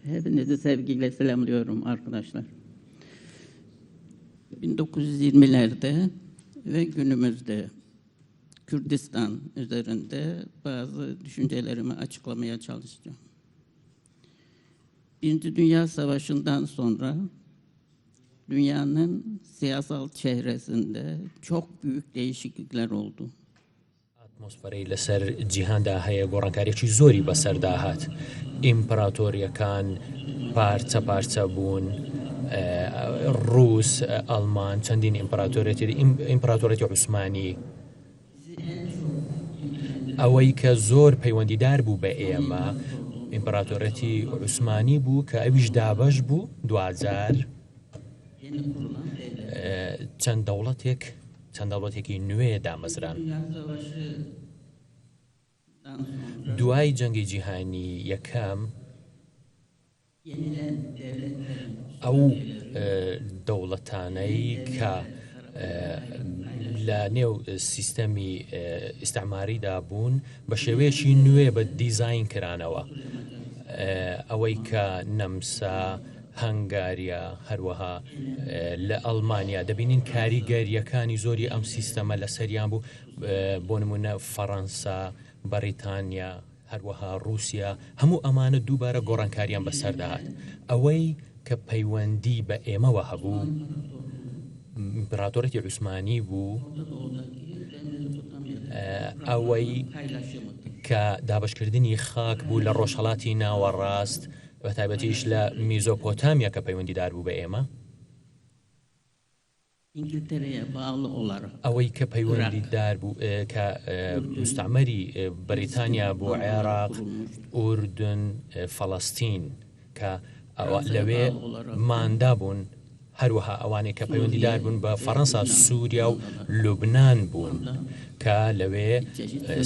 Hepinizi sevgiyle selamlıyorum arkadaşlar. 1920'lerde ve günümüzde Kürdistan üzerinde bazı düşüncelerimi açıklamaya çalışacağım. Birinci Dünya Savaşı'ndan sonra dünyanın siyasal çehresinde çok büyük değişiklikler oldu. ئاتمۆسفەرەی لەسەر جیهاندا هەیە گۆڕانکاریی زۆری بەسەردا هات. ئیمپراتۆرییەکان پارچە پارچە بوون، ڕووس، ئەڵمان، چەندین ئیمپراتۆریەتی ئیمپراتۆریەتی عوسمانی. ئەوەی کە زۆر پەیوەندیدار بوو بە ئێمە ئیمپراتۆریەتی عوسمانی بوو کە ئەویش دابەش بوو دواجار چەند دەوڵەتێک چەند دەوڵەتێکی نوێ دامەزران. دوای جەنگی جیهانی یەکەم ئەو دەوڵەتانەی کە لە نێو سیستەمی ئیستعماریدا بوون بە شێوەیەکی نوێ بە دیزین کرانەوە ئەوەی کە نەمسا هەنگاریا، هەروەها لە ئەڵمانیا دەبینین کاریگەرییەکانی زۆری ئەم سیستەمە لەسەریان بوو، بۆ نموونە فەڕەنسا، بەڕیتانیا، هەروەها ڕووسیا، هەموو ئەمانە دووبارە گۆڕانکاریان بەسەردا هات. ئەوەی کە پەیوەندی بە ئێمەوە هەبوو، ئیمپراتۆریەتی عوسمانی بوو، ئەوەی کە دابەشکردنی خاک بوو لە ڕۆژهەڵاتی ناوەڕاست، بە تایبەتیش لە میزۆپۆتامیا کە پەیوەندیدار بوو بە ئێمە. ئەوەی کە پەیوەندیدار بوو کە مستعمەری بەریتانیا بۆ عێراق، ئوردن، فەڵەستین کە لەوێ ماندا بوون. هەروەها ئەوانەی کە پەیوەندیدار بوون بە فەڕەنسا، سووریا و لوبنان بوون کە لەوێ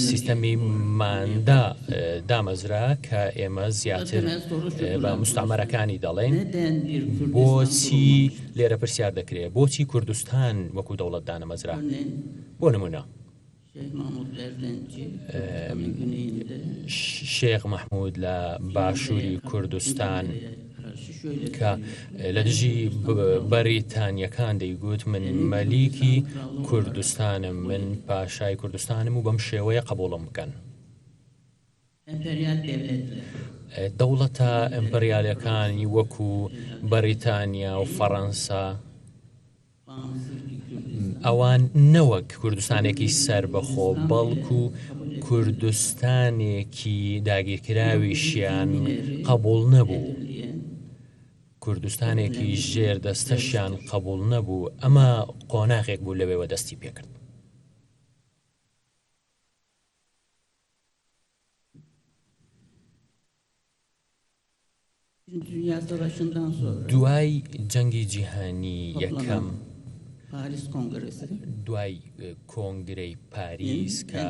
سیستەمی ماندا دامەزرا کە ئێمە زیاتر بە مستعمەرەکانی دەڵێین. بۆچی لێرە پرسیار دەکرێت بۆچی کوردستان وەکو دەوڵەت دانەمەزرا؟ بۆ نمونە. شێخ مەحمود لە باشووری کوردستان کە لە دژی بەریتانیەکان دەیگوت من مەلیکی کوردستانم من پاشای کوردستانم و بەم شێوەیە قبوڵم بکەن. دەوڵەتە ئیمپریالەکانی وەکو بەریتانیا و فەڕەنسا ئەوان نەوەک کوردستانێکی سەربەخۆ بەڵکو کوردستانێکی داگیرکراویشیان قبوڵ نەبوو. کوردستانێکی ژێر دەستەشیان قبوڵ نەبوو ئەمە قۆناغێک بوو لەوێوە دەستی پێکرد. دوای جەنگی جیهانی یەکەم، دوای کۆنگرەی پاریس کە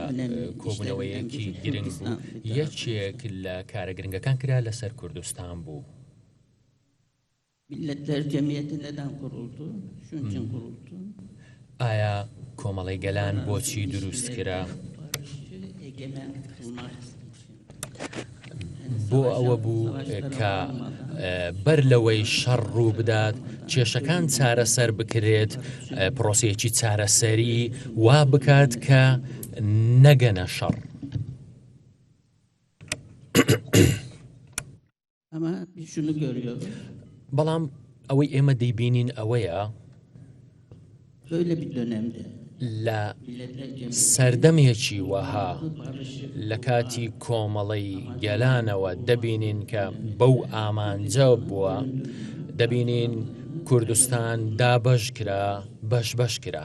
کۆبوونەوەیەکی گرنگ بوو، یەکێک لە کارە گرنگەکان کرا لەسەر کوردستان بوو. ئایا کۆمەڵەی گەلان بۆچی دروست کرا؟ بۆ ئەوە بوو کە بەر لەوەی شەڕ ڕوو بدات کێشەکان چارەسەر بکرێت پرۆسەیەکی چارەسەری وا بکات کە نەگەنە شەڕ. بەڵام ئەوەی ئێمە دەیبینین ئەوەیە لە سەردەمێکی وەها لە کاتی کۆمەڵەی گەلانەوە دەبینین کە بەو ئامانجە بووە دەبینین کوردستان دابەش کرا بەش بەش کرا.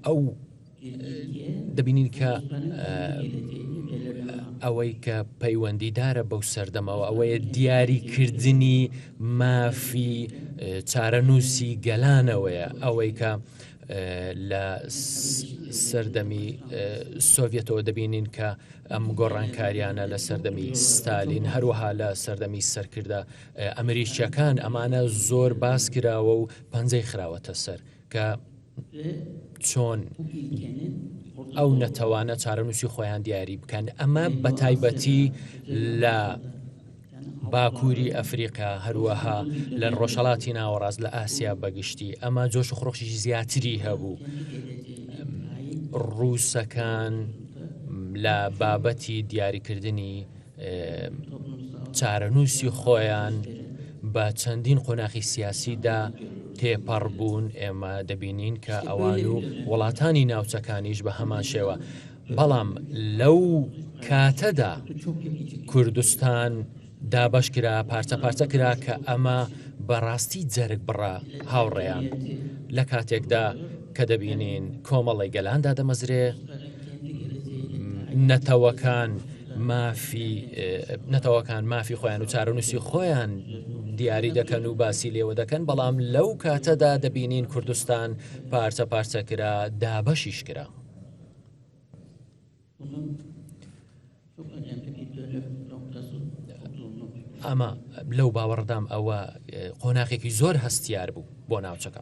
ئەو دەبینین کە ئەوەی کە پەیوەندیدارە بەو سەردەمەوە ئەوەیە دیاریکردنی مافی چارەنووسی گەلانەوەیە ئەوەی کە لە سەردەمی سۆڤەتەوە دەبینین کە ئەم گۆڕانکاریانە لە سەردەمی ستالین هەروەها لە سەردەمی سەرکردە ئەمریکیەکان ئەمانە زۆر باس کراوە و پەنجەی خراوەتە سەر کە. چۆن ئەو نەتەوانە چارەنووسی خۆیان دیاری بکەن ئەمە بە تایبەتی لە باکووری ئەفریقا هەروەها لە ڕۆژهڵاتی ناوەڕاست لە ئاسیا بەگشتی ئەمە جۆش و خڕۆشی زیاتری هەبوو ڕووسەکان لە بابەتی دیاریکردنی چارەنووسی خۆیان بە چەندین قۆناخی سیاسیدا تێپەڕ بوون، ئێمە دەبینین کە ئەوان و وڵاتانی ناوچەکانیش بە هەمان شێوە، بەڵام لەو کاتەدا کوردستان دابەش کرا، پارچە پارچە کرا کە ئەمە بەڕاستی جەرگ بڕە هاوڕێیان، لە کاتێکدا کە دەبینین کۆمەڵی گەلان دادەمەزرێ، نەتەوەکان مافی نەتەوەکان مافی خۆیان و چارەنووسی خۆیان دیاری دەکەن و باسی لێوە دەکەن بەڵام لەو کاتەدا دەبینین کوردستان پارچە پارچە کرا دابەشیش کرا. ئەمە لەو باوەڕدام ئەوە قۆناخێکی زۆر هەستیار بوو بۆ ناوچەکە.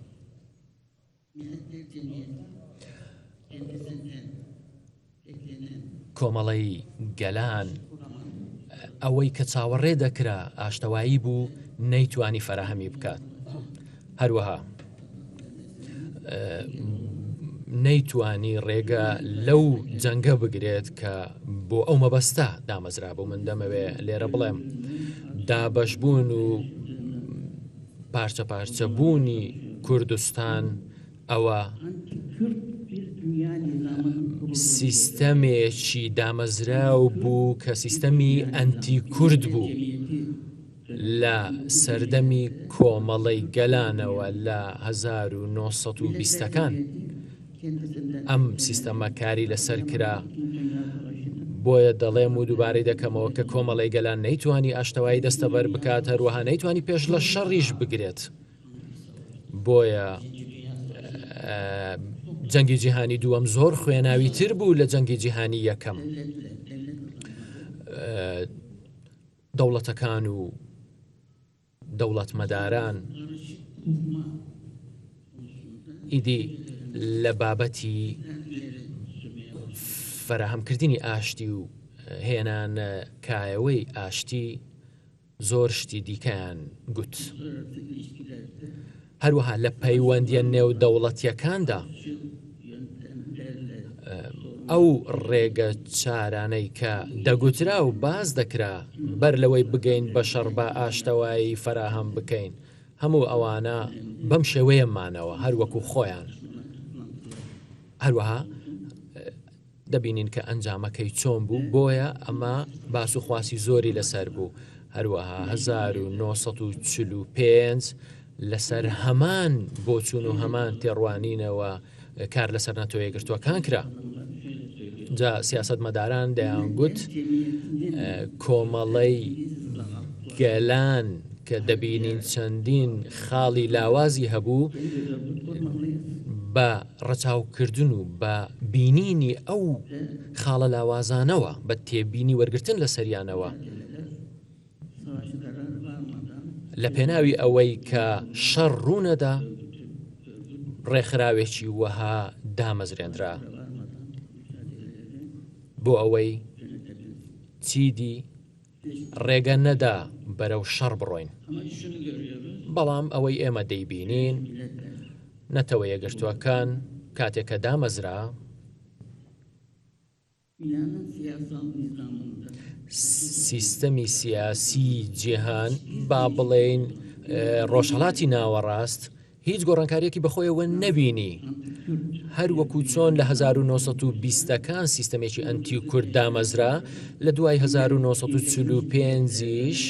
کۆمەڵەی گەلان ئەوەی کە چاوەڕێ دەکرا ئاشتەوایی بوو نەیتوانی فەراهەمی بکات هەروەها نەیتوانی ڕێگە لەو جەنگە بگرێت کە بۆ ئەو مەبەستە دامەزرا بوو من دەمەوێ لێرە بڵێم دابەشبوون و پارچە پارچە بوونی کوردستان ئەوە سیستەمێکی دامەزراو بوو کە سیستەمی ئەنتی کورد بوو لە سەردەمی کۆمەڵەی گەلانەوە لە 1920ەکان. ئەم سیستەمە کاری لەسەر کرا، بۆیە دەڵێم و دووبارەی دەکەمەوە کە کۆمەڵەی گەلان نەیتوانی ئاشتەوایی دەستەبەر بکات، هەروەها نەیتوانی پێش لە شەڕیش بگرێت. بۆیە جەنگی جیهانی دووەم زۆر خوێناوی تر بوو لە جەنگی جیهانی یەکەم. دەوڵەتەکان و دەوڵەتمەداران ئیدی لە بابەتی فەراهەمکردنی ئاشتی و هێنان کایەوەی ئاشتی زۆر شتی دیکەیان گوت. هەروەها لە پەیوەندیە نێودەوڵەتیەکاندا ئەو ڕێگە چارانەی کە دەگوترا و باس دەکرا بەر لەوەی بگەین بە شەڕ بە ئاشتەوایی فەراهەم بکەین هەموو ئەوانە بەم شێوەیە مانەوە هەر وەکو خۆیان هەروەها دەبینین کە ئەنجامەکەی چۆن بوو، بۆیە ئەمە باس و خواسی زۆری لەسەر بوو، هەروەها 1945 لەسەر هەمان بۆچوون و هەمان تێڕوانینەوە کار لەسەر نەتەوە یەکگرتووەکان کرا. جا سیاسەتمەداران دەیانگوت کۆمەڵەی گەلان کە دەبینین چەندین خاڵی لاوازی هەبوو بە ڕەچاوکردن و بە بینینی ئەو خاڵە لاوازانەوە، بە تێبینی وەرگرتن لەسەریانەوە، لە پێناوی ئەوەی کە شەڕ ڕوونەدا، ڕێکخراوێکی وەها دامەزرێنرا بۆ ئەوەی چیدی ڕێگە نەدا بەرەو شەڕ بڕۆین. بەڵام ئەوەی ئێمە دەیبینین، نەتەوە یەکگرتووەکان کاتێک کە دامەزرا، سیستەمی سیاسیی جیهان، با بڵێین ڕۆژهەڵاتی ناوەڕاست، هیچ گۆڕانکارییەکی بەخۆیەوە نەبینی، هەر وەکو چۆن لە 1920 ەکان سیستەمێکی ئەنتی کورد دامەزرا، لە دوای 1945 یش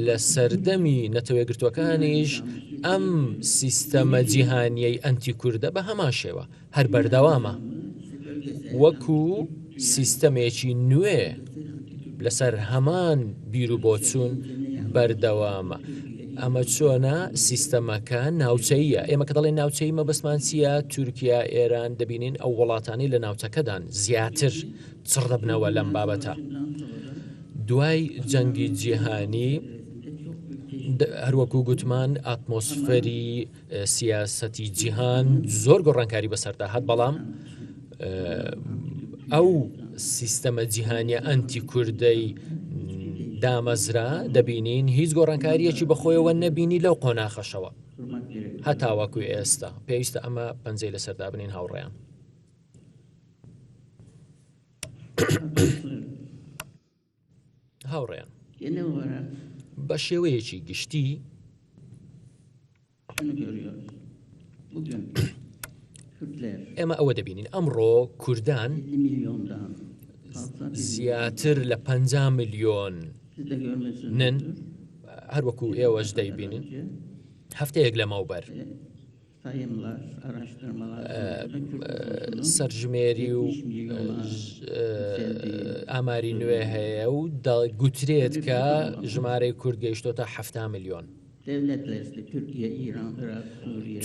لە سەردەمی نەتەوەیەکگرتووەکانیش ئەم سیستەمە جیهانییەی ئەنتی کوردە بە هەمان شێوە هەر بەردەوامە وەکو سیستەمێکی نوێ لەسەر هەمان بیروبۆچوون بەردەوامە. ئەمە چۆنە سیستەمەکە ناوچەیە ئێمە کە دەڵێن ناوچەی مەبەستمان چییە تورکیا ئێران دەبینین ئەو وڵاتانی لە ناوچەکەدان زیاتر چڕ دەبنەوە لەم بابەتە دوای جەنگی جیهانی. هەروەکو گوتمان ئاتمۆسفەری سیاسەتی جیهان زۆر گۆڕانکاری بەسەردا هات بەڵام ئەو سیستەمە جیهانیە ئەنتی کوردەی دامەزرا دەبینین هیچ گۆڕانکاریەکی بەخۆیەوە نەبینی لەو قۆناخەشەوە هەتاوەکو ئێستا پێویستە ئەمە پەنجەی لەسەردا بنین هاوڕێیان. هاوڕێیان بە شێوەیەکی گشتی ئێمە ئەوە دەبینین ئەمڕۆ کوردان زیاتر لە 50 ملیۆن نن هەروەکو ئێوەش دەیبینن هەفتەیەک لەمەوبەر سەرژمێری و ئاماری نوێ هەیە و دەگوترێت کە ژمارەی کورد گەیشتۆتە ه ملیۆن.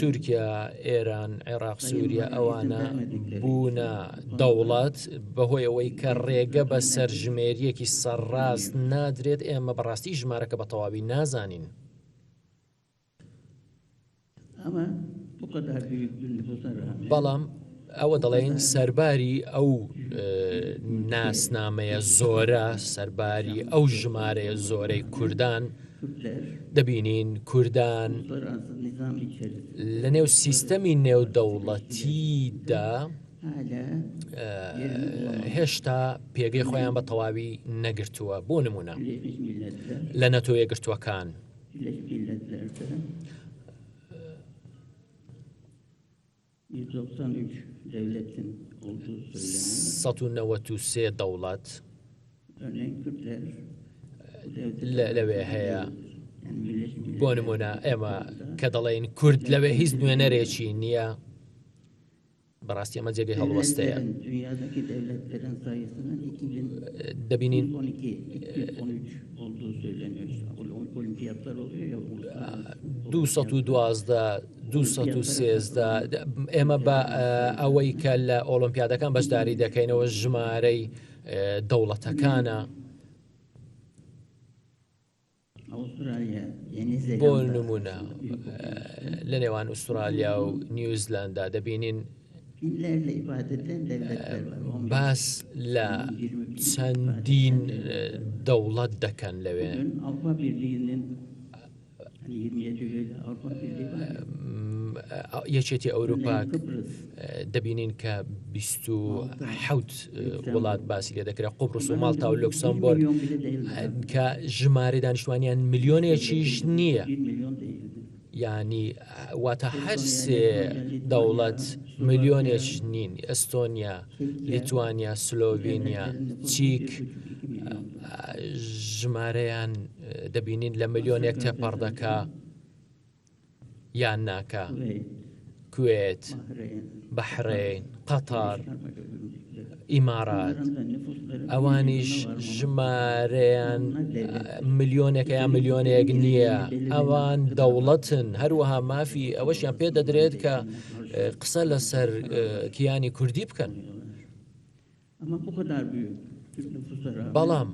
تورکیا، ئێران، عێراق، سووریا ئەوانە بوونە دەوڵەت بەهۆی ئەوەی کە ڕێگە بە سەرژمێریەکی سەرڕاست نادرێت ئێمە بەڕاستی ژمارەکە بە تەواوی نازانین. بەڵام ئەوە دەڵێن سەرباری ئەو ناسنامەیە زۆرە سەرباری ئەو ژمارەیە زۆرەی کوردان دەبینین کوردان لە نێو سیستەمی نێودەوڵەتیدا هێشتا پێگەی خۆیان بە تەواوی نەگرتووە بۆ نمونە لە نەتەوە یەکگرتووەکان 193 دەوڵەت لەوێ هەیە بۆ نمونە ئێمە کە دەڵێن کورد لەوێ هیچ نوێنەرێکی نییە بەڕاستی ئەمە جێگەی هەڵوەستەیە. دەبینین 212 213 ئێمە بە ئەوەی کە لە ئۆڵۆمپیادەکان بەشداری دەکەینەوە ژمارەی دەوڵەتەکانە. بۆ نمونە لە نێوان ئوسترالیا و نیوزلاندا دەبینین باس لە چەندین دەوڵەت دەکەن لەوێ. یەکێتی ئەوروپا دەبینین کە 27 وڵات باسی لێ دەکرێت قوبرس و ماڵتا و لوکسەمبۆرگ کە ژمارە دانیشتوانیان ملیۆنێکیش نییە. یانی واتە هەر سێ دەوڵەت ملیۆنێک نین ئەستۆنیا لیتوانیا سلۆڤینیا چیک ژمارەیان دەبینین لە ملیۆنێک تێپەڕ دەکا یان ناکا کوێت بەحرین قەتەر ئیمارات ئەوانیش ژمارەیان ملیۆنێکە یا ملیۆنێک نییە ئەوان دەوڵەتن هەروەها مافی ئەوەشیان پێ دەدرێت کە قسە لەسەر کیانی کوردی بکەن. بەڵام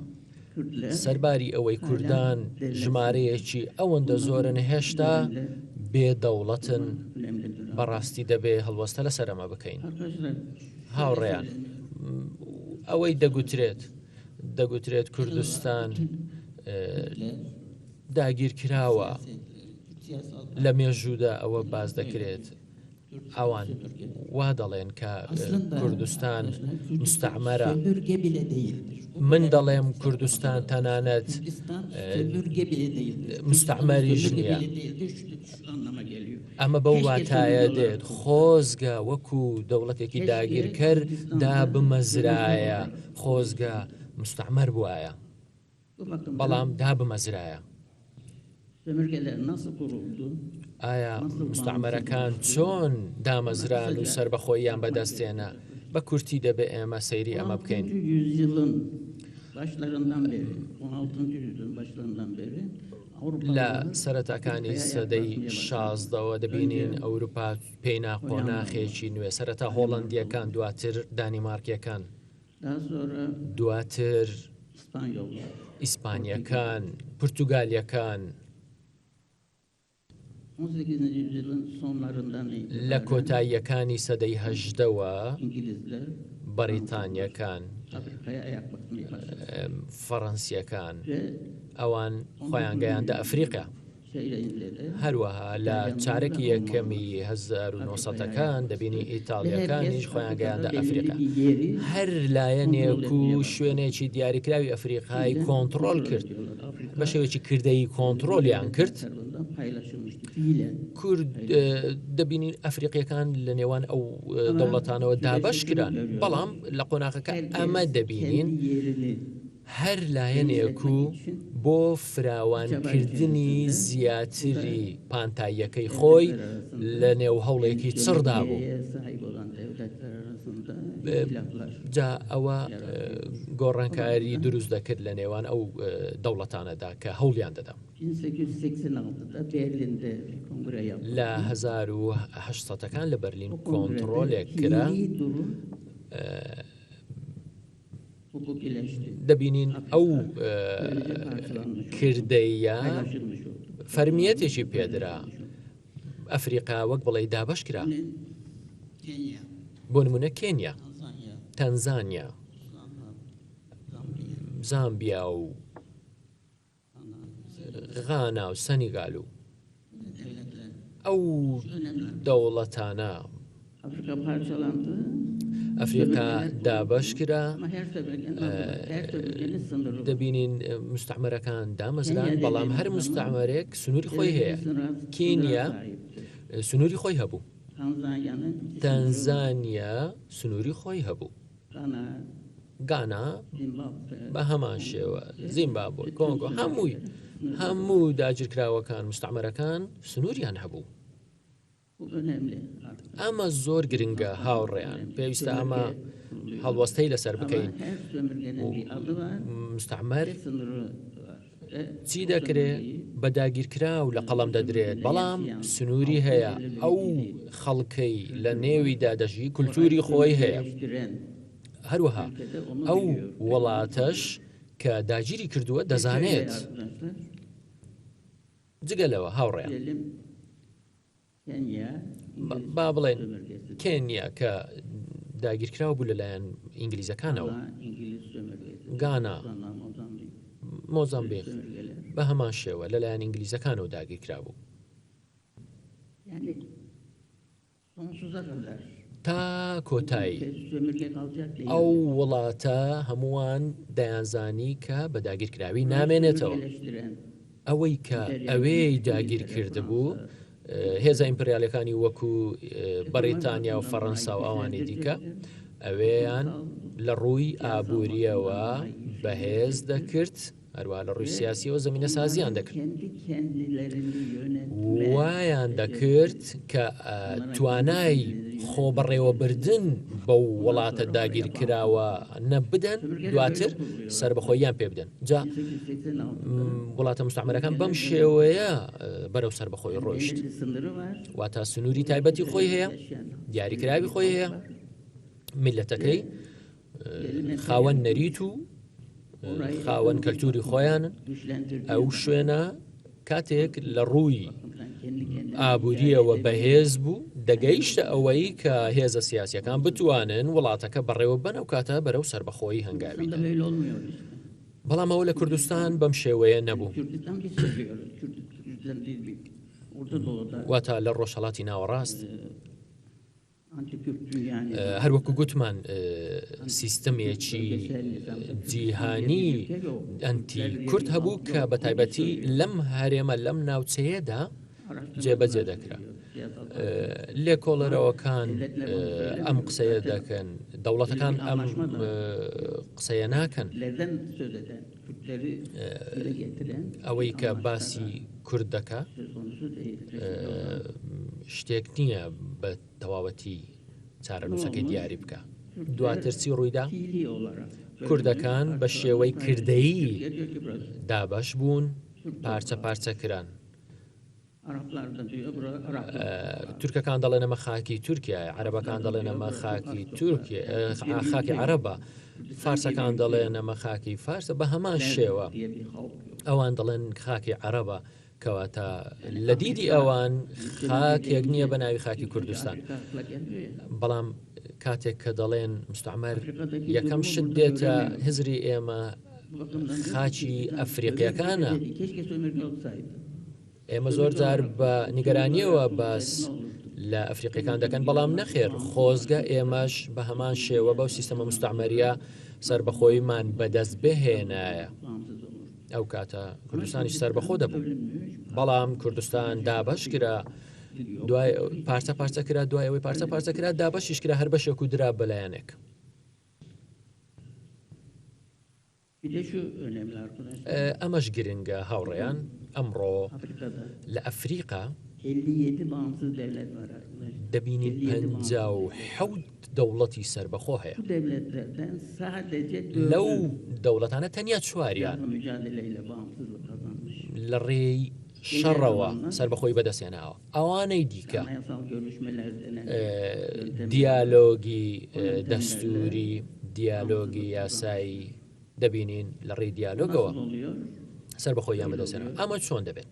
سەرباری ئەوەی کوردان ژمارەیەکی ئەوەندە زۆرن هێشتا بێ دەوڵەتن بەڕاستی دەبێ هەڵوەستە لەسەر ئەمە بکەین هاوڕێیان ئەوەی دەگوترێت دەگوترێت کوردستان داگیرکراوە لە مێژوودا ئەوە باس دەکرێت ئەوان وا دەڵێن کە کوردستان مستعمەرە. من دەڵێم کوردستان تەنانەت مستعمەریش نییە. ئەمە بەو واتایە دێت خۆزگە وەکو دەوڵەتێکی داگیرکەر دابمەزرایە، خۆزگە مستعمەر بوایە. بەڵام دابمەزرایە. ئایا مستعمەرەکان چۆن دامەزران و سەربەخۆییان بەدەستێنا؟ بە کورتی دەبێ ئێمە سەیری ئەمە بکەین. لە سەرەتاکانی سەدەی شازدەوە دەبینین ئەوروپا پێینا قۆناخێکی نوێ، سەرەتا هۆڵەندییەکان دواتر دانیمارکییەکان. دواتر ئیسپانییەکان، پورتوگالییەکان. لە کۆتاییەکانی سەدەی هەژدەوە بەریتانییەکان، فەڕەنسییەکان ئەوان خۆیان گەیاندە ئەفریقیا. هەروەها لە چارەکی یەکەمی 1900ەکان دەبینی ئیتاڵیەکانیش خۆیان گەیاندە ئەفریقا. هەر لایەنێک و شوێنێکی دیاریکراوی ئەفریقای کۆنتڕۆل کرد، بە شێوەیەکی کردەیی کۆنتڕۆلیان کرد. کورد دەبینین ئەفریقیەکان لە نێوان ئەو دەوڵەتانەوە دابەش کران، بەڵام لە قۆناغەکە ئەمە دەبینین هەر لایەنێک و بۆ فراوانکردنی زیاتری پانتاییەکەی خۆی لە نێو هەوڵێکی چڕدا بوو. جا ئەوە گۆڕانکاری دروست دەکرد لە نێوان ئەو دەوڵەتانەدا کە هەوڵیان دەدا. لە 1800ەکان لە بەرلین کۆنتڕۆلێک کرا. دەبینین ئەو کردەیە فەرمیەتێکی پێدرا ئەفریقا وەک بڵێ دابش کرا بۆ نمونە کێنیا تەنزانیا زامبیا و غانا و سەنیگال و ئەو دەوڵەتانە ئەفریقا دابەش کرا دەبینین مستعمەرەکان دامەزران بەڵام هەر مستعمەرێک سنووری خۆی هەیە کینیا سنووری خۆی هەبوو تەنزانیا سنووری خۆی هەبوو گانا بە هەمان شێوە زیمبابۆی کۆنگۆ هەمووی هەموو داگیرکراوەکان مستعمەرەکان سنووریان هەبوو ئەمە زۆر گرنگە هاوڕێیان پێویستە ئەمە هەڵوەستەی لەسەر بکەین مستعمەر چی دەکرێ بە داگیرکراو لە قەڵەم دەدرێت بەڵام سنووری هەیە ئەو خەڵکەی لە نێویدا دەژی کولتوری خۆی هەیە هەروەها ئەو وڵاتەش کە داگیری کردووە دەزانێت جگە لەوە هاوڕێیان با بڵێن کێنیا کە داگیرکراو بوو لەلایەن ئینگلیزەکانەوە گانا مۆزامبیق بە هەمان شێوە لەلایەن ئینگلیزەکانەوە داگیرکرا بوو. تا کۆتایی ئەو وڵاتە هەمووان دەیانزانی کە بە داگیرکراوی نامێنێتەوە. ئەوەی کە ئەوێی داگیر کردبوو هێزە ئیمپریالەکانی وەکو بەریتانیا و فەڕەنسا و ئەوانی دیکە ئەوێیان لە ڕووی ئابووریەوە بەهێز دەکرد. هەروەها لە ڕووی سیاسیەوە زەمینەسازیان دەکرد وایان دەکرد کە توانای خۆبەڕێوەبردن بەو وڵاتە داگیرکراوە نەبدەن دواتر سربەخۆیان پێ بدەن جا وڵاتە مستعمەرەکان بەم شێوەیە بەرەو سربەخۆی ڕۆیشت واتە سنووری تایبەتی خۆی هەیە دیاریکراوی خۆی هەیە میلەتەکەی خاوەن نەریت و خاوەن کەلتوری خۆیانن ئەو شوێنە کاتێک لە ڕووی ئابووریەوە بەهێز بوو دەگەیشتە ئەوەی کە هێزە سیاسەکان بتوانن وڵاتەکە بەڕێوە بەن و کاتە بەرەو سربەخۆیی هەنگاوی بەڵام ئەوە لە کوردستان بەم شێوەیە نەبوو واتە لە ڕۆژهڵاتی ناوەڕاست هەروەکو گوتمان سیستەمێکی جیهانی ئەنتی کورد هەبوو کە بە تایبەتی لەم هەرێمە لەم ناوچەیەدا جێبەجێ دەکرا. لێکۆڵەرەوەکان ئەم قسەیە دەکەن دەوڵەتەکان ئەم قسەیە ناکەن ئەوەی کە باسی کورد دەکا شتێک نییە بە تەواوەتی چارەنووسەکەی دیاری بکە دواتر چی ڕوویدا کوردەکان بە شێوەی کردەیی دابەش بوون پارچە پارچە کران تورکەکان دەڵێن ئەمە خاکی تورکیایە، عەرەبەکان دەڵێن ئەمە خاکی تورکیا خاکی عەرەبە، فارسەکان دەڵێن ئەمە خاکی فارسە بە هەمان شێوە ئەوان دەڵێن خاکی عەرەبە. کەواتە لە دیدی ئەوان خاکێک نییە بە ناوی خاکی کوردستان. بەڵام کاتێک کە دەڵێن مستعمەر یەکەم شت دێتە هزری ئێمە خاکی ئەفریقیەکانە. ئێمە زۆر جار بە نیگەرانیەوە باس لە ئەفریقیەکان دەکەن بەڵام نەخێر خۆزگە ئێمەش بە هەمان شێوە بەو سیستەمە مستعمەریە سربەخۆیمان بەدەست بهێنایە. ئەو کاتە کوردستانیش سەربەخۆ دەبوو بەڵام کوردستان دابەش کرا دوای پارچە پارچە کرا دوای ئەوەی پارچە پارچە کرا دابەشیش کرا هەر بەشێک و درا بەلایەنێک. ئەمەش گرنگە هاوڕێیان ئەمڕۆ لە ئەفریقا دەبینین 57 دەوڵەتی سەربەخۆ هەیە. لەو دەوڵەتانە تەنیا چواریان لە ڕێی شەڕەوە سەربەخۆی بەدەستهێناوە. ئەوانەی دیکە دیالۆگی دەستووری، دیالۆگی یاسایی دەبینین لە ڕێی دیالۆگەوە سەربەخۆییان بەدەستهێناوە. ئەمە چۆن دەبێت؟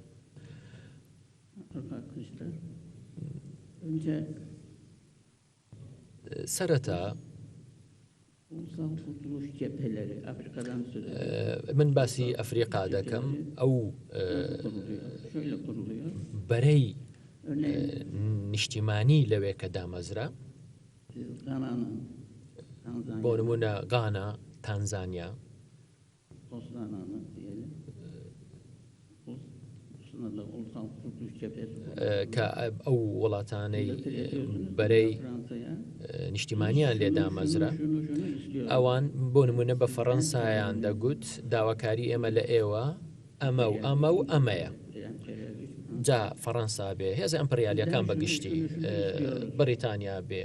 سەرەتا من باسی ئەفریقا دەکەم ئەو بەرەی نیشتیمانی لەوێ کە دامەزرا بۆ نمونە گانا تانزانیا کە ئەو وڵاتانەی بەرەی نیشتیمانیان لێ دامەزرا ئەوان بۆ نمونە بە فەڕەنسایان دەگوت داواکاری ئێمە لە ئێوە ئەمە و ئەمە و ئەمەیە جا فەڕەنسا بێ هێزە ئەمپریالیەکان بە گشتی بەریتانیا بێ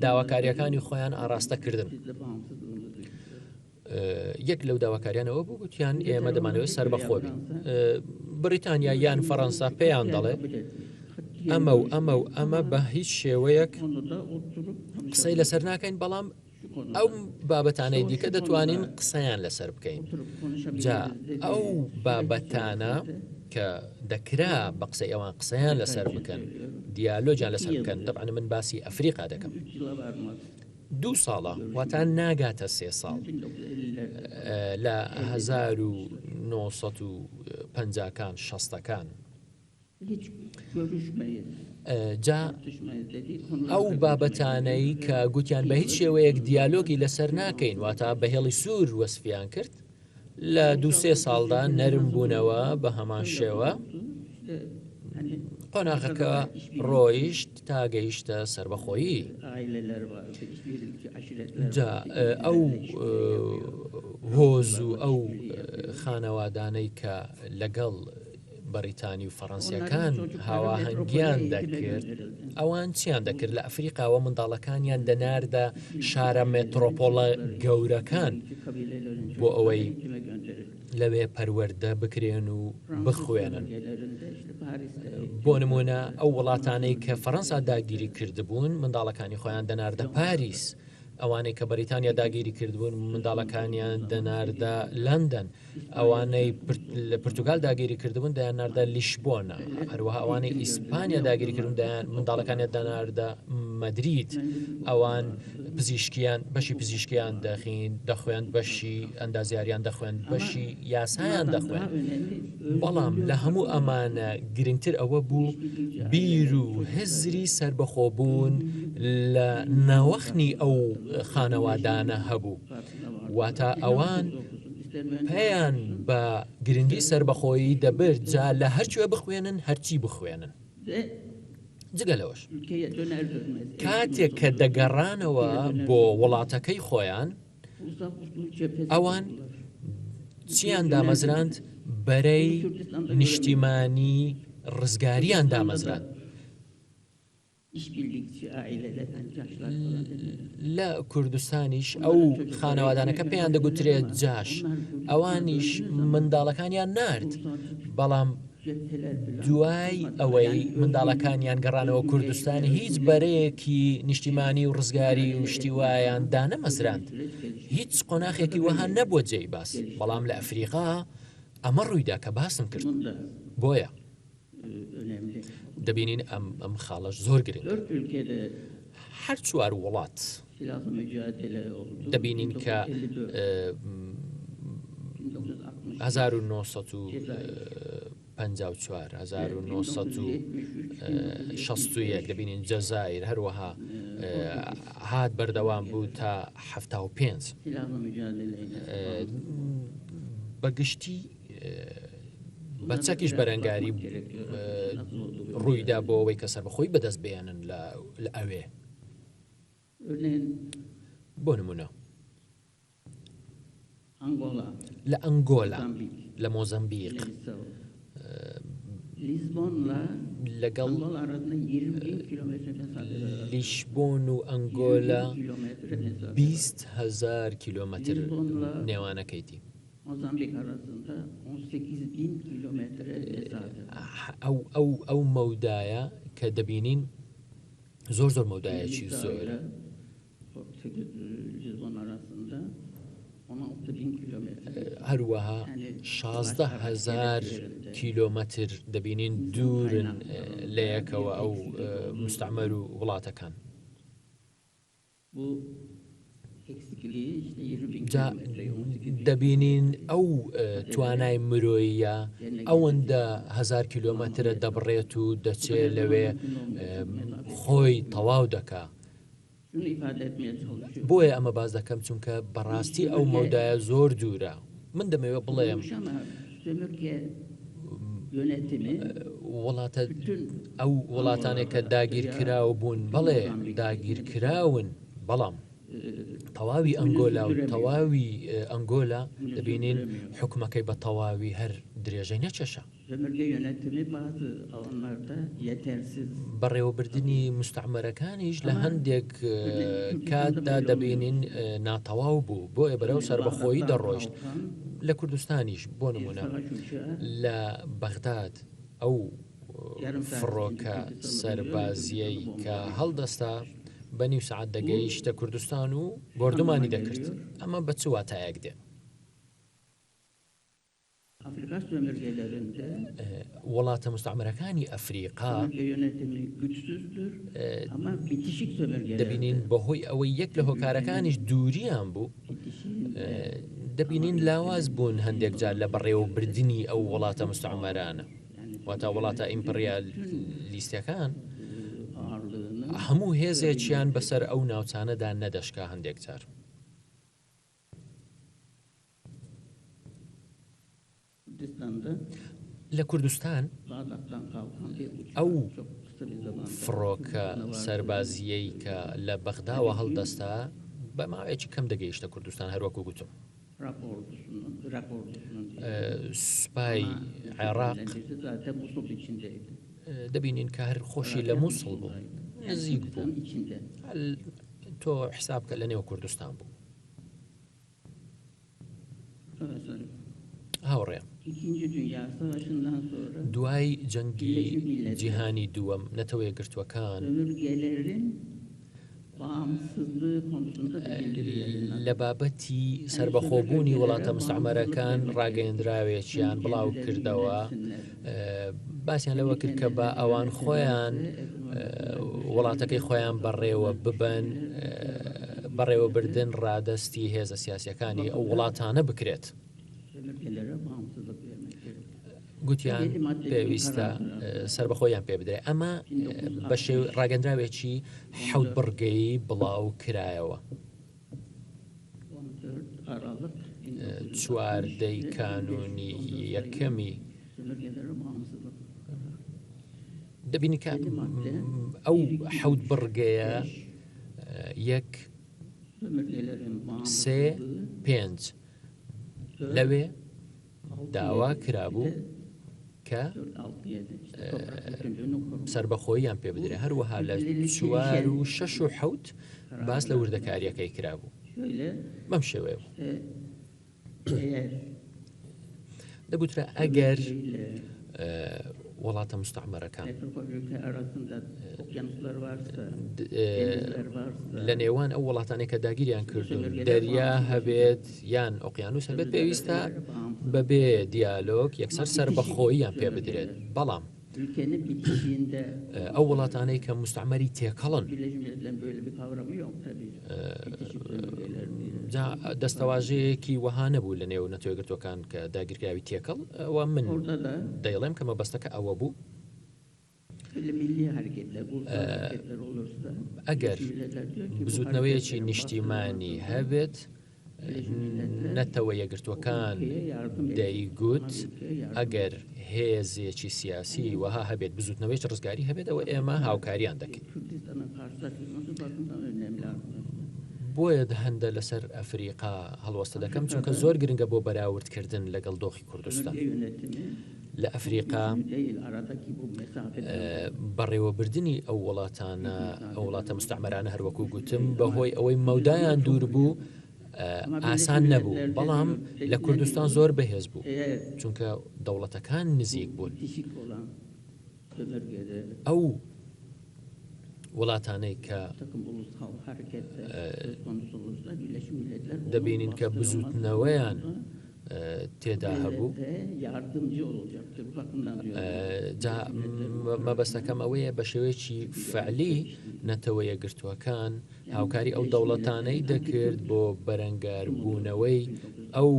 داواکاریەکانی خۆیان ئاراستە کردن. یەک لەو داواکاریان ئەوە بوو گوتیان ئێمە دەمانەوێت سەربەخۆ بین بریتانیا یان فەڕەنسا پێیان دەڵێ ئەمە و ئەمە و ئەمە بە هیچ شێوەیەک قسەی لەسەر ناکەین بەڵام ئەو بابەتانەی دیکە دەتوانین قسەیان لەسەر بکەین جا ئەو بابەتانە کە دەکرا بە قسەی ئەوان قسەیان لەسەر بکەن دیالۆجیان لەسەر بکەن دەبان من باسی ئەفریقا دەکەم دوو ساڵە واتا ناگاتە سێ ساڵ لە 1950 کان شەستەکان جا ئەو بابەتانەی کە گوتیان بە هیچ شێوەیەک دیالۆگی لەسەر ناکەین واتا بە هێڵی سوور وەسفیان کرد لە دوو سێ ساڵدا نەرم بوونەوە بە هەمان شێوە قۆناغەکە ڕۆیشت تا گەیشتە سربەخۆیی جا ئەو هۆز و ئەو خانەوادانەی کە لەگەڵ بەڕیتانی و فەڕەنسیەکان هاواهەنگیان دەکرد، ئەوان چیان دەکرد؟ لە ئەفریقاوە منداڵەکانیان دەناردە شارە مێترۆپۆڵە گەورەکان بۆ ئەوەی لەوێ پەروەردە بکرێن و بخوێنن. بۆ نمونە ئەو وڵاتانەی کە فەڕەنسا داگیری کردبوون منداڵەکانی خۆیان دەناردە پاریس، ئەوانەی کە بەریتانیا داگیری کردبوون منداڵەکانیان دەناردە لەندەن. ئەوانەی لە پرتوگال داگیری کردبوون دەیانناردە لیشبۆنە، هەروەها ئەوانەی ئیسپانیا داگیری کردبوون دەیان منداڵەکانیان دەناردە مەدرید، ئەوان پزیشکیان بەشی پزیشکیان دەخین دەخوێند بەشی ئەندازیاریان دەخوێند بەشی یاسایان دەخوێند بەڵام لە هەموو ئەمانە گرنگتر ئەوە بوو بیر و هزری سربەخۆبوون لە ناوەخنی ئەو خانەوادانە هەبوو واتە ئەوان پێیان بە گرنگی سەربەخۆیی دەبرد جا لە هەرکوێ بخوێنن هەرچی بخوێنن. جگە لەوەش کاتێک کە دەگەڕانەوە بۆ وڵاتەکەی خۆیان ئەوان چیان دامەزراند بەرەی نیشتیمانی ڕزگاریان دامەزراند. لە کوردستانیش ئەو خانەوادانەکە پێیان دەگوترێت جاش ئەوانیش منداڵەکانیان نارد بەڵام دوای ئەوەی منداڵەکانیان گەڕانەوە کوردستان هیچ بەرەیەکی نیشتیمانی و ڕزگاری و شتی وایان دانەمەزراند هیچ قۆناخێکی وەها نەبووە جێی باس بەڵام لە ئەفریقا ئەمە ڕوویدا کە باسم کرد بۆیە. دەبینین ئەم ئەم خاڵەش زۆر گرنگە. هەر چوار وڵات دەبینین کە 1954 1961 دەبینین جەزائیر هەروەها هات بەردەوام بوو تا 75 بەگشتی بە چەکیش بەرەنگاری ڕوویدا بۆ ئەوەی کە سەربەخۆی بەدەست بێنن لە ئەوێ بۆ نمونە لە ئەنگۆلا لە مۆزەمبیق لەگەڵ لیشبۆن و ئەنگۆلا 20 هزار کیلۆمەتر نێوانەکەیتی. ئەو ئەو ئەو مەودایە کە دەبینین زۆر زۆر مەودایەکی زۆرە. هەروەها 16 هەزار کیلۆمەتر دەبینین دوورن لە یەکەوە ئەو مستعمەر و وڵاتەکان. جا دەبینین ئەو توانای مرۆییە ئەوەندە هەزار کیلۆمەترە دەبڕێت و دەچێ لەوێ خۆی تەواو دەکا. بۆیە ئەمە باس دەکەم چونکە بەڕاستی ئەو مەودایە زۆر دوورە. من دەمەوێت بڵێم وڵاتە ئەو وڵاتانێک کە داگیرکراو بوون بەڵێ داگیرکراون بەڵام تەواوی ئەنگۆلا و تەواوی ئەنگۆلا دەبینین حکومەکەی بە تەواوی هەر درێژەی نەکێشا. بەڕێوەبردنی موستەعمەرەکانیش لە هەندێک کاتدا دەبینین ناتەواو بوو، بۆیە بەرەو سەربەخۆیی دەڕۆیشت. لە کوردستانیش بۆ نموونە لە بەغداد ئەو فڕۆکە سەربازییەی کە هەڵدەستا بە نیو سەعات دەگەیشتە کوردستان و بۆردومانی دەکرد، ئەمە بە چ واتایەک دێ؟ وڵاتە موستەعمەرەکانی ئەفریقا دەبینین بەهۆی ئەوەی یەک لە هۆکارەکانیش دووریان بوو دەبینین لاواز بوون هەندێک جار لە بەڕێوەبردنی ئەو وڵاتە مستعمەرانە واتە وڵاتە ئیمپریالیستەکان هەموو هێزێکیان بەسەر ئەو ناوچانەدا نەدەشکا هەندێک جار. لە کوردستان ئەو فڕۆکە سەربازییەی کە لە بەغداوە هەڵدەستا بە ماوەیەکی کەم دەگەیشتە کوردستان هەروەکو گوتم سوپای عێراق دەبینین کە هەر خۆشی لە مووسڵ بوو نزیک بوو تۆ حساب کە لە نێو کوردستان بوو هاوڕێ دوای جەنگی جیهانی دووەم نەتەوە یەکگرتووەکان لە بابەتی سەربەخۆبوونی وڵاتە مستعمەرەکان ڕاگەیەندراوێکیان بڵاو کردەوە باسیان لەوە کرد کە بە ئەوان خۆیان وڵاتەکەی خۆیان بەڕێوە ببەن بەڕێوەبردن ڕادەستی هێزە سیاسەکانی ئەو وڵاتانە بکرێت. گوتیان پێویستە سربەخۆیان پێ بدرێت ئەمە بە ڕاگەندراوێکی حەوت بڕگەی بڵاو کرایەوە. چواردەی کانوونی یەکەمی دەبینی کە ئەو حەوت بڕگەیە یەک سێ پێنج لەوێ داوا کرابوو کە سربەخۆییان پێ بدرێ هەروەها لە چوار و شەش و حەوت باس لە وردەکاریەکەی کرابوو بەم شێوەیە بوو دەگوترا ئەگەر وڵاتە مستعمەرەکان لە نێوان ئەو وڵاتانێک کە داگیریان کردوون دەریا هەبێت یان ئۆقیانوس هەبێت پێویستە بەبێ دیالۆگ یەکسەر سەربەخۆییان پێ بدرێت بەڵام. ئەو وڵاتانەی کە مستعمەری تێکەڵن جا دەستەواژەیەکی وەها نەبوو لە نێو نەتەوەیەکگرتووەکان کە داگیرکراوی تێکەڵ ئەوە من دەیڵێم کە مەبەستەکە ئەوە بوو ئەگەر بزوتنەوەیەکی نیشتیمانی هەبێت نەتەوە یەکگرتووەکان دەیگوت ئەگەر هێزێکی سیاسی وەها هەبێت بزوتنەوەیەکی ڕزگاری هەبێت ئەوە ئێمە هاوکاریان دەکەین. بۆیە هەندە لەسەر ئەفریقا هەڵوەستە دەکەم چونکە زۆر گرنگە بۆ بەراوردکردن لەگەڵ دۆخی کوردستان. لە ئەفریقا بەڕێوەبردنی ئەو وڵاتانە ئەو وڵاتە مستعمەرانە هەروەکو گوتم بەهۆی ئەوەی مەودایان دوور بوو ئاسان نەبوو بەڵام لە کوردستان زۆر بەهێز بوو چونکە دەوڵەتەکان نزیک بوون ئەو وڵاتانەی کە دەبینین کە بزوتنەوەیان تێدا هەبوو جا مەبەستەکەم ئەوەیە بە شێوەیەکی فعلی نەتەوە یەکگرتووەکان هاوکاری ئەو دەوڵەتانەی دەکرد بۆ بەرەنگاربوونەوەی ئەو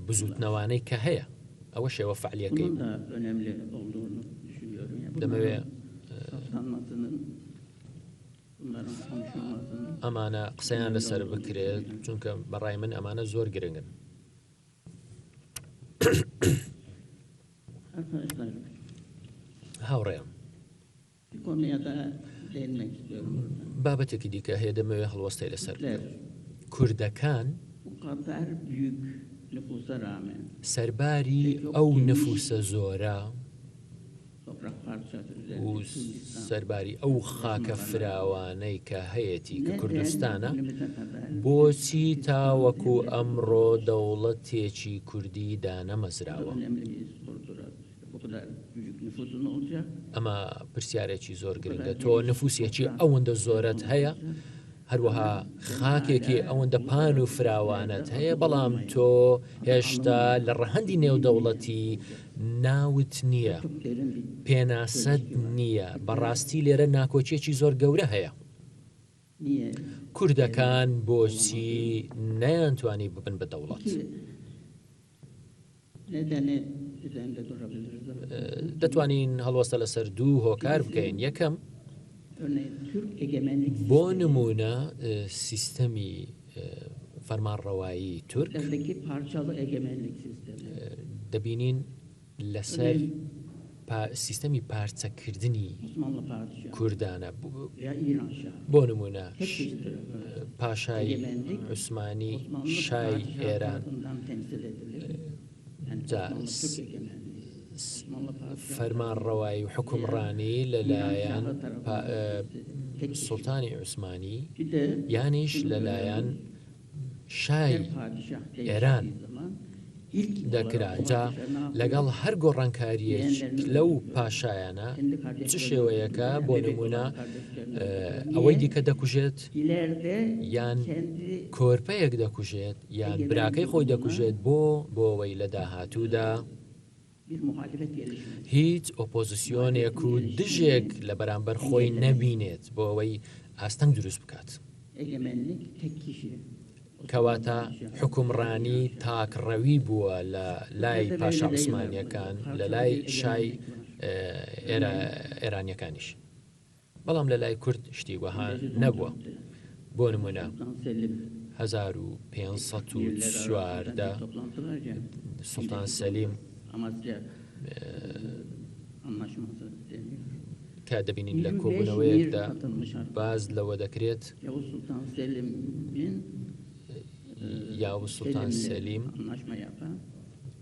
بزوتنەوانەی کە هەیە ئەوە شێوە فعلیەکەی دەمەوێ ئەمانە قسەیان لەسەر بکرێت چونکە بەڕای من ئەمانە زۆر گرنگن. هاوڕێیان بابەتێکی دیکە هەیە دەمەوێت هەڵوەستەی لەسەر بکەم. کوردەکان سەرباری ئەو نفوسە زۆرە و سەرباری ئەو خاکە فراوانەی کە هەیەتی کە کوردستانە، بۆچی تاوەکو ئەمڕۆ دەوڵەتێکی کوردی دانەمەزراوە؟ ئەمە پرسیارێکی زۆر گرنگە تۆ نفوسێکی ئەوەندە زۆرت هەیە هەروەها خاکێکی ئەوەندە پان و فراوانت هەیە بەڵام تۆ هێشتا لە ڕەهەندی نێودەوڵەتی ناوت نییە پێناسەت نییە بەڕاستی لێرە ناکۆکیەکی زۆر گەورە هەیە کوردەکان بۆچی نەیانتوانی ببن بە دەوڵەت؟ دەتوانین هەڵوەستە لەسەر دوو هۆکار بکەین یەکەم بۆ نمونە سیستەمی فەرمانڕەوایی تورک دەبینین لەسەر سیستەمی پارچەکردنی کوردانە بۆ نمونە پاشای عوسمانی شای ئێران فەرمانڕەوایی و حکومڕانی لەلایەن سوڵتانی عوسمانی یانیش لەلایەن شای ئێران دەکرا، جا لەگەڵ هەر گۆڕانکارییەک لەو پاشایانە چ شێوەیەکە، بۆ نموونە ئەوەی دیکە دەکوژێت یان کۆرپەیەک دەکوژێت یان براکەی خۆی دەکوژێت بۆ بۆ ئەوەی لە داهاتوودا هیچ ئۆپۆزسیۆنێک و دژێک لە بەرامبەر خۆی نەبینێت بۆ ئەوەی ئاستەنگ دروست بکات. کەواتە حوکمڕانی تاکڕەوی بووە لە لای پاشا عوسمانییەکان، لە لای شای ئێرانییەکانیش. بەڵام لە لای کورد شتی وەها نەبووە. بۆ نموونە 1514 سوڵتان سەلیم کە دەبینین لە کۆبوونەوەیەکدا باس لەوە دەکرێت یاوز سوڵتان سەلیم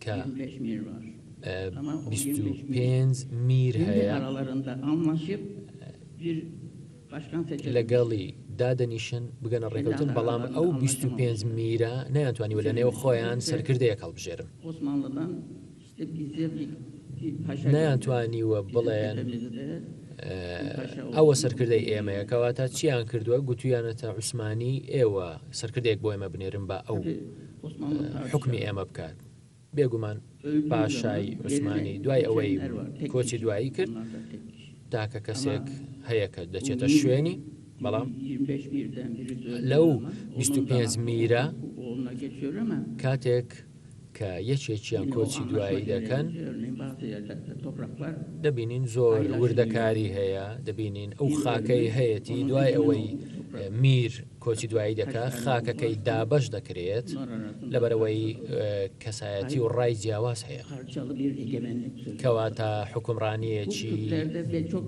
کە 25 میر هەیە لەگەڵی دادەنیشن بگەنە ڕێکەوتن بەڵام ئەو 25 میرە نەیانتوانیوە لە نێو خۆیان سەرکردەیەک هەڵبژێرن. نەیانتوانیوە بڵێن ئەوە سەرکردەی ئێمەیە کەواتە چیان کردووە گوتویانەتە عوسمانی ئێوە سەرکردێک بۆ ئێمە بنێرن بە ئەو حکمی ئێمە بکات. بێگومان پاشای عوسمانی دوای ئەوەی کۆچی دوایی کرد تاکە کەسێک هەیە کە دەچێتە شوێنی بەڵام لەو 25 میرە کاتێک کە یەکێکیان کۆچی دوایی دەکەن دەبینین زۆر وردەکاری هەیە دەبینین ئەو خاکەی هەیەتی دوای ئەوەی میر کۆچی دوایی دەکات خاکەکەی دابەش دەکرێت لەبەرئەوەی کەسایەتی و ڕای جیاواز هەیە. کەواتە حوکمڕانییەکی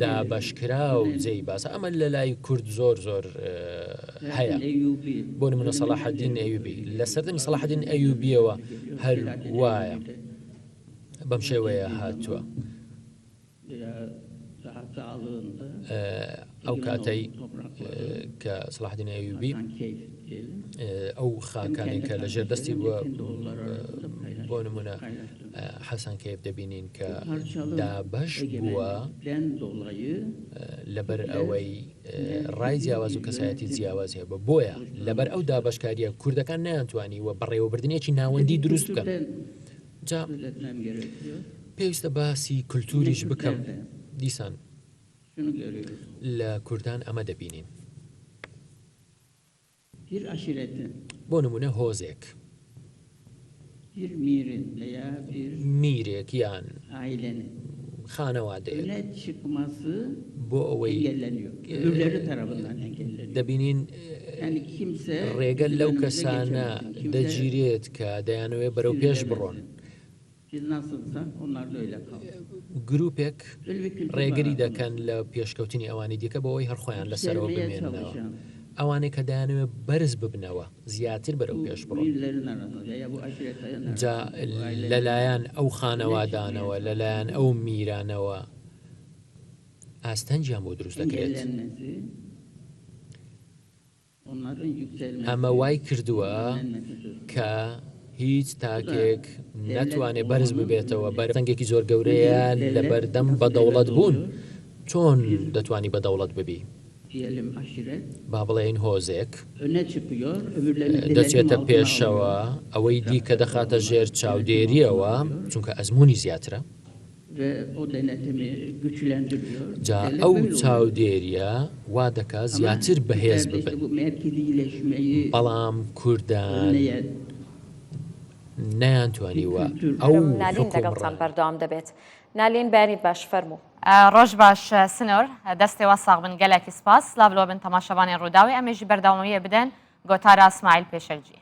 دابەشکراو جێی باسە ئەمە لە لای کورد زۆر زۆر هەیە بۆ نمونە سەڵاحەدین ئەیوبی لە سەردەمی سەڵاحەدین ئەیوبیەوە هەر وایە بەم شێوەیە هاتووە. ئەو کاتەی کە سەلاحەدین ئەیوبی ئەو خاکانەی کە لە ژێر دەستی بووە بۆ نمونە حەسەن کەیف دەبینین کە دابەش بووە لەبەر ئەوەی ڕای جیاواز و کەسایەتی جیاواز هەیە بە بۆیە لەبەر ئەو دابشکاریە کوردەکان نەیانتوانی و بەڕێوەبردنێکی ناوەندی دروست بکەن جا پێویستە باسی کولتوریش بکەم دیسان لە کوردان ئەمە دەبینین بۆ نمونە هۆزێک میرێک یان خانەوادەیەک بۆ ئەوەی دەبینین ڕێگە لەو کەسانە دەگیرێت کە دەیانەوێت بەرەو پێش بڕۆن. گروپێک ڕێگری دەکەن لە پێشکەوتنی ئەوانی دیکە بۆ ئەوەی هەر خۆیان لەسەرەوە بمێننەوە. ئەوانەی کە دەیانەوێت بەرز ببنەوە، زیاتر بەرەو پێش بڕۆن. جا لەلایەن ئەو خانەوادانەوە، لەلایەن ئەو میرانەوە ئاستەنگیان بۆ دروست دەکرێت. ئەمە وای کردووە کە هیچ تاکێک نەتوانێت بەرز ببێتەوە، بەرتەنگێکی زۆر گەورەیە لەبەردەم بە دەوڵەت بوون. چۆن دەتوانی بە دەوڵەت ببی؟ با بڵێین هۆزێک دەچێتە پێشەوە، ئەوەی دیکە دەخاتە ژێر چاودێرییەوە، چونکە ئەزموونی زیاترە. جا ئەو چاودێرییە وا دەکا زیاتر بەهێز ببن. بەڵام کوردان نەیانتوانیوە ئەو نالین لەگەڵتان حوکمڕ. بەردەوام دەبێت. نالین بەیانیت باش فەرموو. ڕۆژ باش سنور دەستێ وا ساغ بن گەلەکی سپاس سلاڤ لۆ بن تەماشەڤانێن ڕووداوێ ئەمێ ژی بەردەوامەویێ بدەن گۆتارا سمایل پێشەلجیێ.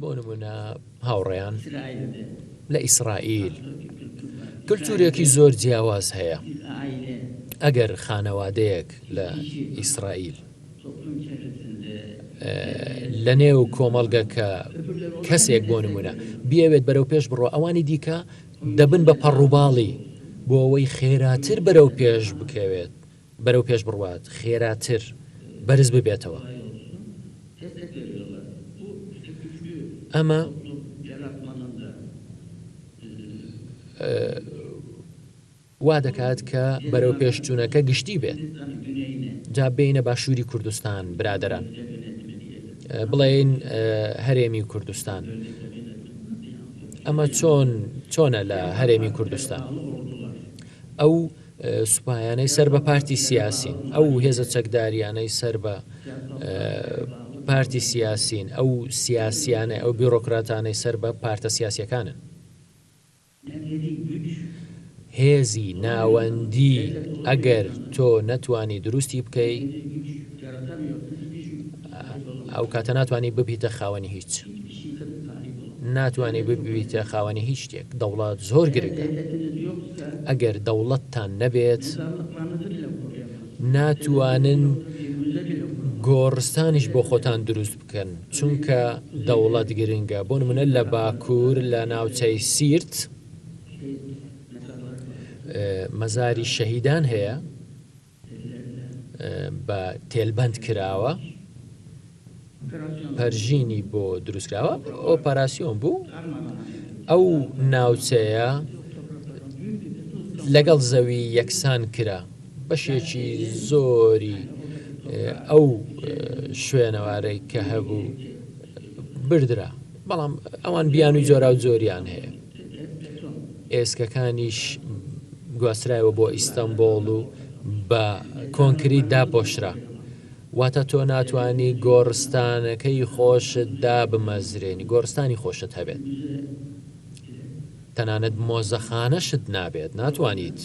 بۆ نموونە هاوڕێیان لە ئیسرائیل کلتورێکی زۆر جیاواز هەیە. ئەگەر خانەوادەیەک لە ئیسرائیل لە نێو کۆمەڵگەکە کەسێک بۆ نمونە بیەوێت بەرەو پێش بڕۆ ئەوانی دیکە دەبن بە پەڕوباڵی بۆ ئەوەی خێراتر بەرەو پێش بکەوێت بەرەو پێش بڕوات خێراتر بەرز ببێتەوە ئەمە وا دەکات کە بەرەوپێشچوونەکە گشتی بێت. جا بێینە باشووری کوردستان برادەران، بڵێین هەرێمی کوردستان. ئەمە چۆن چۆنە لە هەرێمی کوردستان؟ ئەو سوپایانەی سەر بە پارتی سیاسین، ئەو هێزە چەکداریانەی سەر بە پارتی سیاسین، ئەو سیاسیانەی ئەو بیرۆکراتانەی سەر بە پارتە سیاسیەکانن. هێزی ناوەندی ئەگەر تۆ نەتوانی دروستی بکەی ئەو کاتە ناتوانی ببیتە خاوەنی هیچ ناتوانی ببیتە خاوەنی هیچ شتێک دەوڵەت زۆر گرنگە ئەگەر دەوڵەتتان نەبێت ناتوانن گۆڕستانیش بۆ خۆتان دروست بکەن چونکە دەوڵەت گرنگە بۆ نمونە لە باکوور لە ناوچەی سیرت مەزاری شەهیدان هەیە بە تێلبەند کراوە پەرژینی بۆ دروستکراوە ئۆپەراسیۆن بوو ئەو ناوچەیە لەگەڵ زەوی یەکسان کرا بەشێکی زۆری ئەو شوێنەوارەی کە هەبوو بردرا. بەڵام ئەوان بیانووی جۆراوجۆریان هەیە. ئێسکەکانیش گواسترایەوە بۆ ئیستەنبۆڵ و بە کۆنکریت داپۆشرا. واتە تۆ ناتوانی گۆڕستانەکەی خۆشت دابمەزرێنی، گۆڕستانی خۆشت هەبێت. تەنانەت مۆزەخانەشت نابێت، ناتوانیت.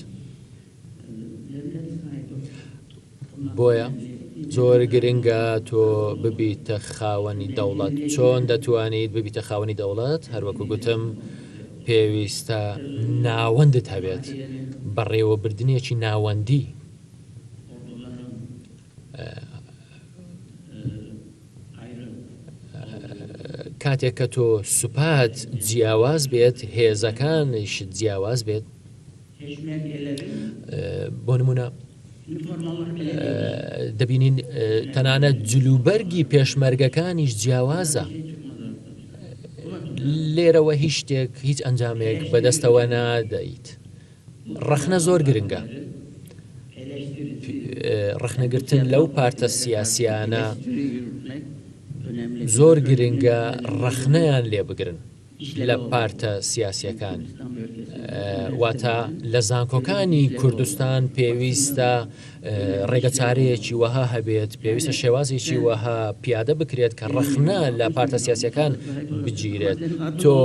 بۆیە زۆر گرنگە تۆ ببیتە خاوەنی دەوڵەت. چۆن دەتوانیت ببیتە خاوەنی دەوڵەت؟ هەروەکو گوتم پێویستە ناوەندت هەبێت، بەڕێوەبردنێکی ناوەندی. کاتێک کە تۆ سوپات جیاواز بێت، هێزەکانیشت جیاواز بێت، بۆ نمونە دەبینین تەنانەت جلوبەرگی پێشمەرگەکانیش جیاوازە لێرەوە هیچ شتێک هیچ ئەنجامێک بەدەستەوە نادەیت ڕەخنە زۆر گرنگە ڕەخنەگرتن لەو پارتە سیاسیانە زۆر گرنگە ڕەخنەیان لێ بگرن لە پارتە سیاسیەکان واتە لە زانکۆکانی کوردستان پێویستە ڕێگەچارەیەکی وەها هەبێت پێویستە شێوازێکی وەها پیادە بکرێت کە ڕەخنە لە پارتە سیاسەکان بگیرێت تۆ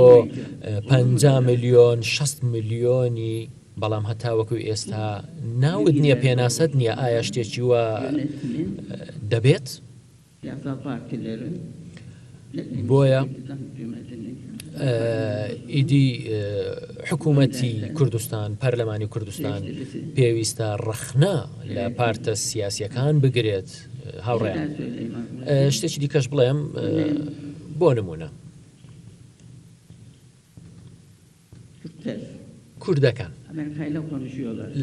50 میلیۆن 6 میلیۆنی بەڵام هەتاوەکو ئێستا ناوت نییە پێناسەت نییە ئایا شتێکی وە دەبێت؟ بۆیە ئیدی حکوومەتی کوردستان، پەرلەمانی کوردستان پێویستە ڕەخنە لە پارتە سیاسیەکان بگرێت هاوڕێیان شتێکی دیکەش بڵێم بۆ نمونە کوردەکان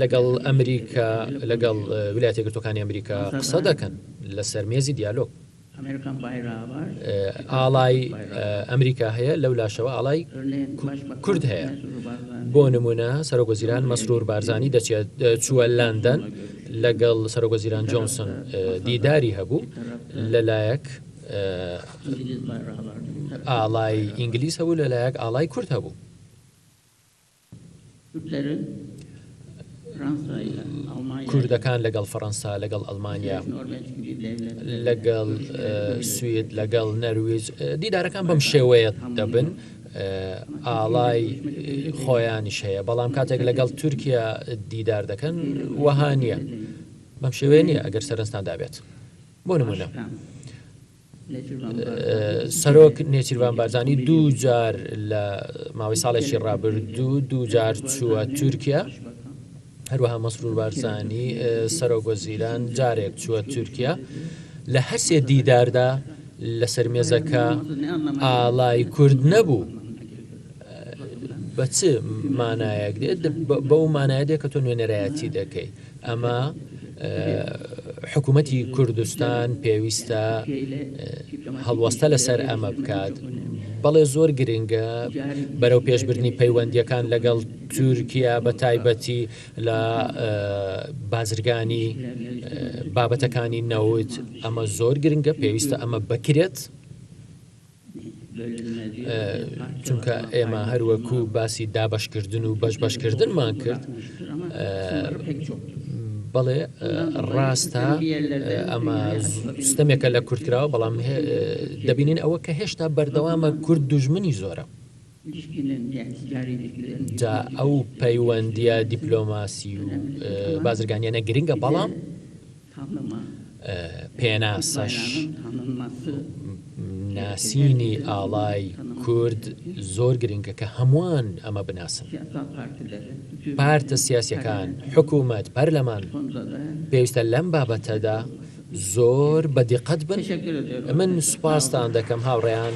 لەگەڵ ئەمریکا لەگەڵ ویلایەتە یەکگرتووەکانی ئەمریکا قسە دەکەن لەسەر مێزی دیالۆگ. ئاڵای ئەمریکا هەیە لەو لاشەوە ئاڵای کورد هەیە. بۆ نمونە سەرۆک وەزیران مەسرور بارزانی دەچێت چووە لەندەن لەگەڵ سەرۆک وەزیران جۆنسن دیداری هەبوو لەلایەک ئاڵای ئینگلیز هەبوو لەلایەک ئاڵای کورد هەبوو. کوردەکان لەگەڵ فەڕەنسا لەگەڵ ئەڵمانیا لەگەڵ سوید لەگەڵ نەرویج دیدارەکان بەم شێوەیە دەبن ئاڵای خۆیانیش هەیە بەڵام کاتێک لەگەڵ تورکیا دیدار دەکەن وەها نییە بەم شێوەیە نییە ئەگەر سەرنجتان دابێت. بۆ نمونە سەرۆک نێچیرڤان بارزانی دوو جار لە ماوەی ساڵێکی ڕابردوو دوو جار چووە تورکیا هەروەها مەسرور بارزانی سەرۆک وەزیران جارێک چووە تورکیا لە هەرسێ دیداردا لەسەر مێزەکە ئاڵای کورد نەبوو بە چ مانایەک دێت بەو مانایە دێت کە تۆ نوێنەرایەتی دەکەی ئەمە حکوومەتی کوردستان پێویستە هەڵوەستە لەسەر ئەمە بکات. بەڵێ زۆر گرنگە بەرەو پێشبردنی پەیوەندیەکان لەگەڵ تورکیا بە تایبەتی لە بازرگانی بابەتەکانی نەوت ئەمە زۆر گرنگە پێویستە ئەمە بکرێت. چونکە ئێمە هەروەکو باسی دابەشکردن و بەش بەشکردنمان کرد بەڵێ ڕاستە ئەمە ستەمێکە لە کورد کراوە بەڵام دەبینین ئەوە کە هێشتا بەردەوامە کورد دوژمنی زۆرە جا ئەو پەیوەندیە دیپلۆماسی و بازرگانیانە گرنگە بەڵام پێناسەش ناسینی ئاڵای کورد زۆر گرنگە کە هەمووان ئەمە بناسن. پارتە سیاسیەکان، حکوومەت، پەرلەمان پێویستە لەم بابەتەدا زۆر بە دیقەت بن. من سوپاستان دەکەم هاوڕێیان.